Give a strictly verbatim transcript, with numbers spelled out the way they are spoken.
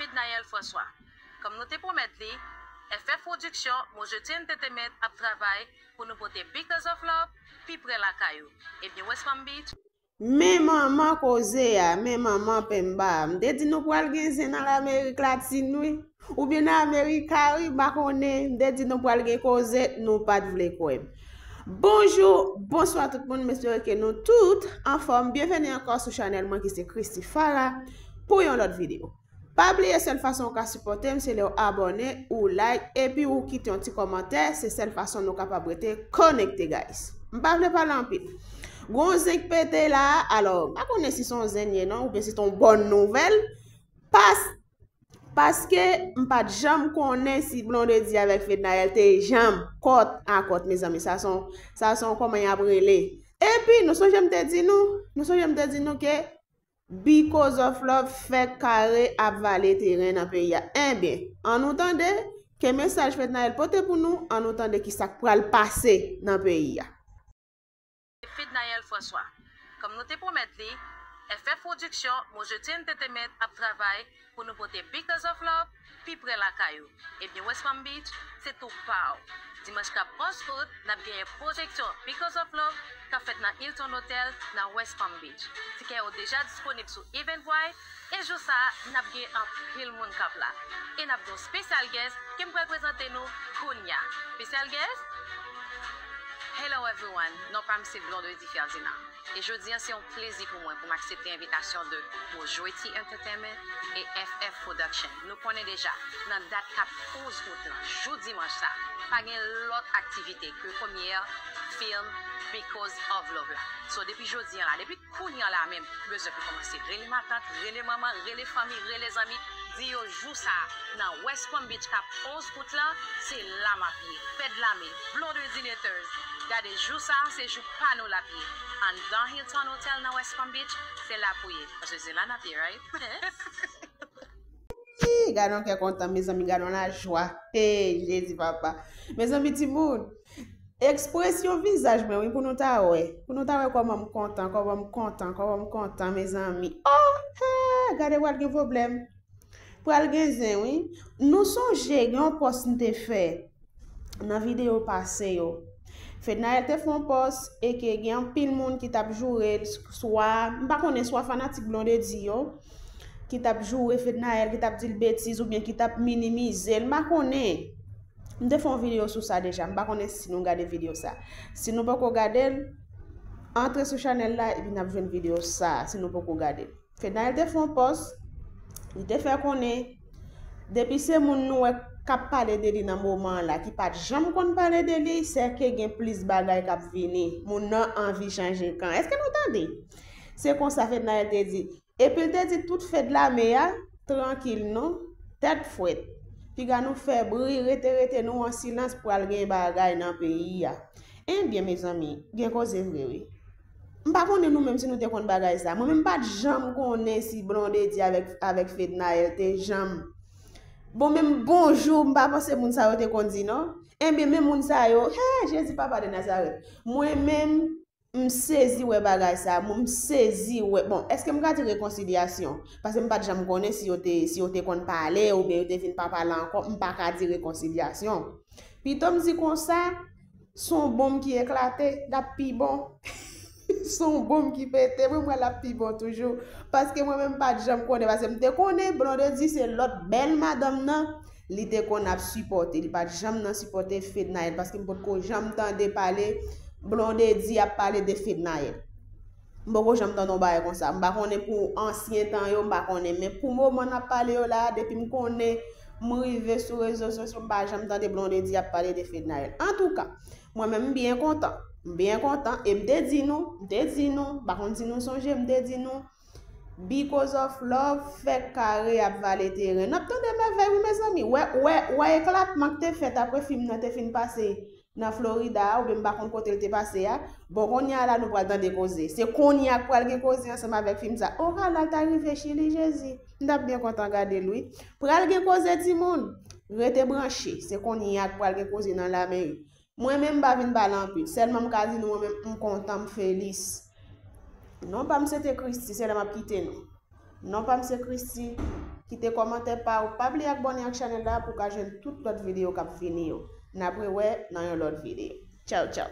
Fednaelle François. Kòm nou te pwomèt li, F F Production, Mojo T Entertainment ap travay pou nou pote Because of Love pi pre lakay ou. Ebyen, West Palm Beach. Men manman koze a, men manman penba a. M te di nou pral gen zen nan Lamerik Latin, wi. Oubyen nan Amerika, wi, m pa konnen. M te di nou pral gen koze, nou pa t vle kwè m. Bonjou, bonswa tout moun, m espere ke nou tout anfòm. Byenveni ankò sou chanèl mwen ki se Christy Farah pou yon lòt videyo. Pa bliye sèl fason ou ka sipòte m se lè w abòne, ou like, epi ou kite yon ti kòmantè, se sèl fason nou kapab rete konekte, guys. M pa vle pale anpil. Gon zen k pete la, alò, m pa konnen si se yon zen ye non, oubyen si se yon bòn nouvèl, pas, paske m pa t janm konnen si Blondedy avèk Fednaelle te janm kòt a kòt, mezanmi, sa se yon, sa se yon kòman y ap rele. Epi, nou sonje m te di nou, nou sonje m te di nou ke Because of Love fèk kare ap vale teren nan peyi a. Enben, ann nou tande ke mesaj Fednaelle pote pou nou, ann nou tande ki sa k pral pase nan peyi a. Fednaelle François. Kòm nou te pwomèt li, F F Production, Mojo T Entertainment ap travay pou nou pote Because of Love pi pre lakay ou. Ebyen, West Palm Beach, se tou pa w. Dimanch k ap onz out, n ap genyen pwojeksyon Because of Love k ap fèt nan Hilton Hotel nan West Palm Beach. Tikè yo deja disponib sou Eventbrite, e jou sa a, n ap gen anpil moun k ap la. E n ap gen yon special guest ke m pral prezante nou kounye a. Special guest? Hello everyone, non pa m se Blondedy Ferdinand. E jodi a, se yon plezi pou mwen pou m aksepte envitasyon de Mojo T Entertainment e F F Production. Nou konnen deja, nan dat k ap onz out lan, jou dimanch sa, pa gen lòt aktivite ke premyè fim Because of Love la. So, depi jodi a la, depi kounye a la menm, ou bezwen pou kòmanse rele matant, rele manman, rele fanmi, rele zanmi, di yo jou sa a, nan West Palm Beach k ap onz out lan, se la m ap ye. Fedlame, Blondedy Letters. Gade, jou sa a, se jou pa nou l ap ye. Anndan Hilton Hotel nan West Palm Beach, se la pou ye. Paske se la n ap ye, right? Ih, gade yon kè kontan, mezanmi, gade yon lajwa. Hey, Jezi, papa. Mezanmi, timoun, ekspresyon vizaj mwen, wi, pou nou ta wè. Pou nou ta wè kòman m kontan, kòman m kontan, kòman m kontan, mezanmi. Oh, hey, gade, pral gen pwoblèm. Pral gen zen, wi. Nou sonje, gen yon pòs m te fè nan videyo pase yo. Fednaelle te fè yon pòs e ke gen anpil moun ki t ap joure l, swa, m pa konnen, swa fanatik Blondedy yo, ki t ap joure Fednaelle, ki t ap di l betiz oubyen ki t ap minimize l. M pa konnen. M te fè yon videyo sou sa deja. M pa konnen si nou gade videyo sa. Si nou poko gade l, antre sou chanèl la epi n ap jwenn videyo sa, si nou poko gade l. Fednaelle te fè yon pòs, li te fè konnen, depi se moun nou wè k ap pale de li nan moman an la, ki pa t janm konn pale de li, sèke gen plis bagay k ap vini. Moun nan anvi chanje kan. Èske nou tande? Se konsa Fednaelle te di. Epi l te di tout Fedlame a, trankil non, tèt frèt. Piga nou fè bri, rete, rete nou an silans, pral gen bagay nan peyi a. Ebyen, mezanmi, gen koze vre, wi. M pa konnen nou menm si nou te konn bagay sa. Mwen menm m pa t janm konnen si Blondedy avèk, avèk Fednaelle te janm. Bon, menm bonjou, m pa panse moun sa yo te konn di non. Ebyen, men moun sa yo, hey, Jezi papa de Nazarèt. Mwen menm, m sezi wè bagay sa, mwen m sezi wè. Bon, èske m ka di rekonsilyasyon? Paske m pa t janm konnen si yo te, si yo te konn pale oubyen yo te vin pa pale ankò, m pa ka di rekonsilyasyon. Pito m di konsa, s on bonm ki eklate, l ap pi bon. S on bonm ki pete, mwen m wè l ap pi bon toujou. Paske mwen menm m pa t janm konnen, paske m te konnen Blondedy se lòt bèl madanm nan, li te konn ap sipòte. Li pa t janm nan sipòte Fednaelle, paske m potko janm tande pale Blondedy ap pale de Fednaelle. M poko janm tande yon bagay konsa. M pa konnen pou ansyen tan yo, m pa konnen. Men pou moman n ap pale yo la, depi m konnen, m rive sou rezo sosyo, m pa janm tande Blondedy ap pale de Fednaelle. Antouka, mwen menm m byen kontan. M byen kontan. E m te di nou, m te di nou, m pa konn si nou sonje, m te di nou, Because of Love fèk kare ap vale teren. N ap tande mèvèy wi, mezanmi. Wè, wè, wè eklatman k te fèt apre fim nan te fin pase nan Florida a, oubyen m pa konn kote l te pase a. Bon, kounye a la, nou pral tande koze. Se kounye a k pral gen koze ansanm avèk fim sa. O, Halal ta rive Chili, Jezi. M t ap byen kontan gade l, wi. Pral gen koze, timoun. Rete branche. Se kounye a k pral gen koze nan Lamerik. Mwen menm, m pa vin pale anpil. Sèlman m ka di nou, mwen menm, m kontan, m felis. Non pa m se te Christy, se lè m ap kite nou. Non pa m se Christy. Kite kòmantè pa ou, pa bliye abòne ak chanèl la pou w ka jwenn tout lòt videyo k ap vini yo. N ap rewè nan yon lòt videyo. Tchaw, tchaw.